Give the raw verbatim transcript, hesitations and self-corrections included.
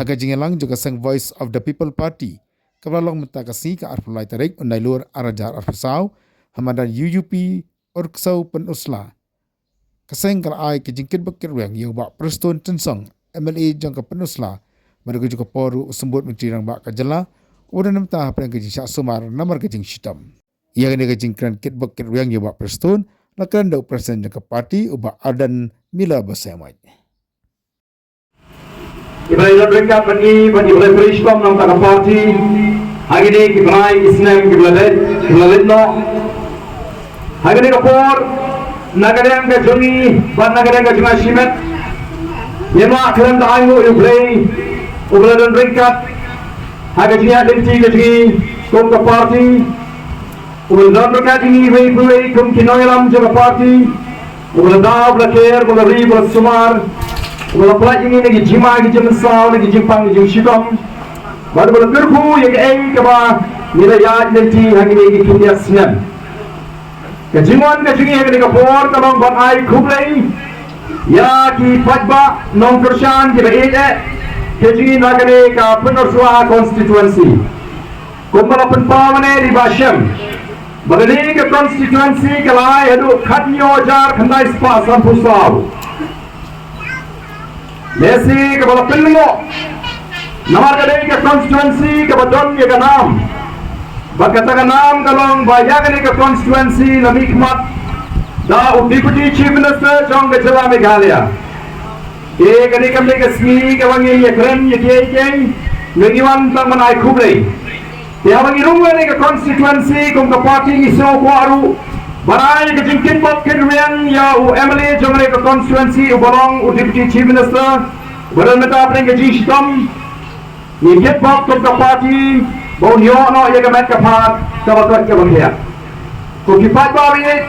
Ka jingïalang jong ka seng Voice of the People Party kaba la long mynta ka sngi ka arphew lai tarik u Nailur arhajar arphew saw ha madan U U P Urksew Pynursla, ka seng ka la ai ka jingkitbok kitrwiang ïa u Bah Prestone Tynsong, M L A jong ka Pynursla, bad ha kajuh ka por ruh u Symbud Myntri Rangbah ka jylla u don mynta hapdeng ka jingshah sumar namar ka jingshitom. Ïa kane ka jingkren kitbok kitrwiang ïa u Bah Prestone la kren da u President jong ka party u Bah Ardent Miller Basaiawmoit. Kiba la don ryngkat bad ngi bad kiba la pyrshah na ka bynta ka party ha kine ki bnai ki snem kiba la leit, kiba la leit noh. Ha kane ka por, na ka liang ka jong ngi bad na ka liang ka jong nga shimet, ngim lah khlem da ainguh ïa U Blei uba la don ryngkat ha ka jingïaid lynti ka jong ngi kum ka party, uba la don ryngkat ïa ngi iwei pa iwei kum ki nongïalam jong ka party, uba la daw, uba la ker, uba la ri, uba la sumar, uba la pynlait ïa ngi na ki jingma ki jingmynsaw, na ki jingpang ki jingshitom, bad uba la kyrkhu ïa kaei kaba ngi la ïaid lynti ha kine ki khyndiat snem. Ka jingwan ka jong ngi ha kane ka por ka long ban ai khublei ïa ki paidbah nongkyrshan kiba ïeit eh ka jong ngi na kane ka Pynursla constituency. Kumba la pynpaw mynne da i Bah Shem, ba kane ka constituency ka la ai haduh khathynñiew hajar khyndai spah sanphew saw. Lehse kaba la pynlyngngoh namar ka dei ka constituency kaba don ïa ka nam. Bad kata ka nam ka long ba ïa kane ka constituency la mihkhmat da u Deputy Chief Minister jong ka jylla Meghalaya. Te kane kam dei ka sngi kaba ngin ïakren ïa kiei kiei, ngi wan tang ban ai khublei. Te haba ngi rung ïa kane ka constituency kum ka party ngi sngewkwah ruh ban ai ka jingkitbok kitrwiang ïa u M L A jong kane ka constituency uba long u Deputy Chief Minister uba don mynta hapdeng ka jingshitom. Ngi kitbok kum ka party ba un ïoh noh ïa ka met ka phad kaba koit kaba khiah. Ko ki paidbah ba ïeit,